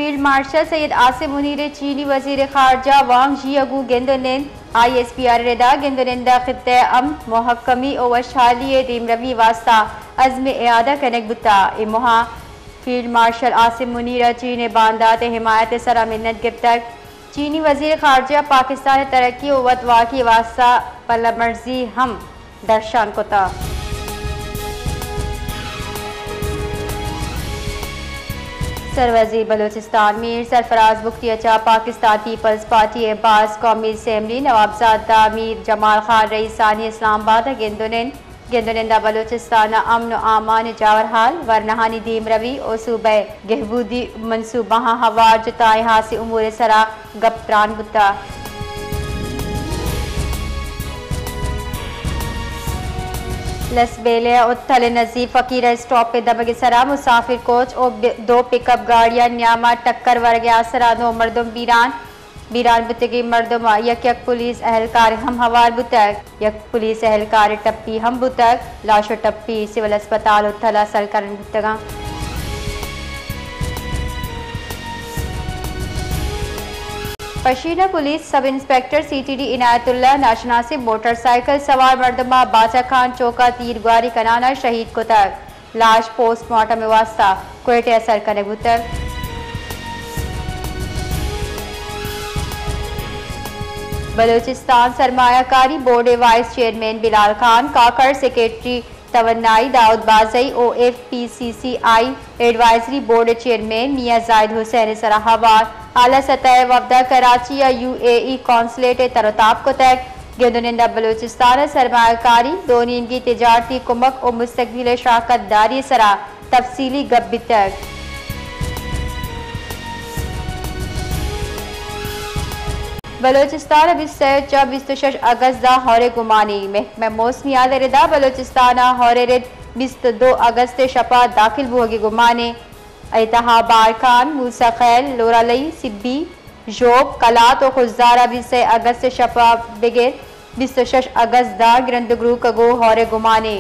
Field marshal Syed عاصم منیر ء چینی وزیر خارجہ وانگ ژی ء گوں گند ء نند، آئی ایس پی آر ء ردا گند ء نند ء خطہ ء امن، مھکمی ء وشھالی ء دیمروی ء واستہ عزم اعادہ کنگ بوتگ۔ اے موہ ء فیلڈ مارشل عاصم منیر ء چین ء باندات ء حمایت ء سرا منت گپتگ۔ چینی وزیر خارجہ ء پاکستان ء ترقی ء وت واکی ء واستہ پلہ مرزی ہم درشان کتگ۔ سروزیر بلوچستان میر سرفراز بگٹی ء چہ پاکستان پیپلز پارٹی ء باز قومی اسمبلی نوابزادہ میر جمال خان رئیسانی اسلام آباد ء گند ء نند، گند ء نند ء بلوچستان ء امن ء امان ء جاورحال، ورناہانی دیمروی ء صوبہ ء گہبودی منصوبہاں ہوار جتائیں ہاسیں امور ء سرا گپ تران بوتگ۔ لسبیلہ ء اتھل ء نزیک فقیرہ اسٹاپ ء دمگ ء سرا مسافر کوچ ء ب-، دو پک اپ گاڑیانی نیام ء ٹکر ورگ ء آسرا نو مردم بیران، بیران بوتگیں مردماں یک یک پولیس اہلکار ہم ہوار بوتگ۔ یک پولیس اہلکار ٹپی ہم بوتگ۔ لاش و ٹپی سول اسپتال اتھل ء سر کنگ بوتگاں۔ پشین ء police sub inspector C T D Inayat Ullah ناشناسیں موٹر سائیکل سوار مردماں باچا خان چوک ء تیرگواری کنان ء شہید کتگ۔ لاش پوسٹ مارٹم ء واستہ کوئٹہ ء سر کنگ بوتگ۔ بلوچستان سرمایہ کاری بورڈ ء وائس چیئرمین بلال خان کاکڑ، سیکرٹری توانائی داؤد بازئی او ایف پی سی سی آئی ایڈوائزری بورڈ ء چیئرمین میاں زاہد حسین ء سرا ہوار اعلی سطح ء وفد ء کراچی ء یو اے ای قونصلیٹ ء تر و تاب کتگ۔ گند و نند ء بلوچستان ء سرمایہ کاری، دو نیمگی تجارتی کمک و مستقبل ء شراکت داری ء سرا تفصیلی گپ بیتگ۔ بلوچستان ء بیست ء سئے چہ بیست ء شش اگست ء ہور ء گمانی۔ محکمہ موسمیات ء ردا بلوچستان ء ہور ء رد بیست ء دو اگست ء شپ ء داخل بوہگی گمانے۔ اے تہا بارکھان، موسی خیل، لورالئی، سبی، ژوب، قلات و خضدار ء بیست ء سئے اگست ء شپ ء بگر بیست ء شش اگست داں گرند گروکگ و ہور ء گمانے۔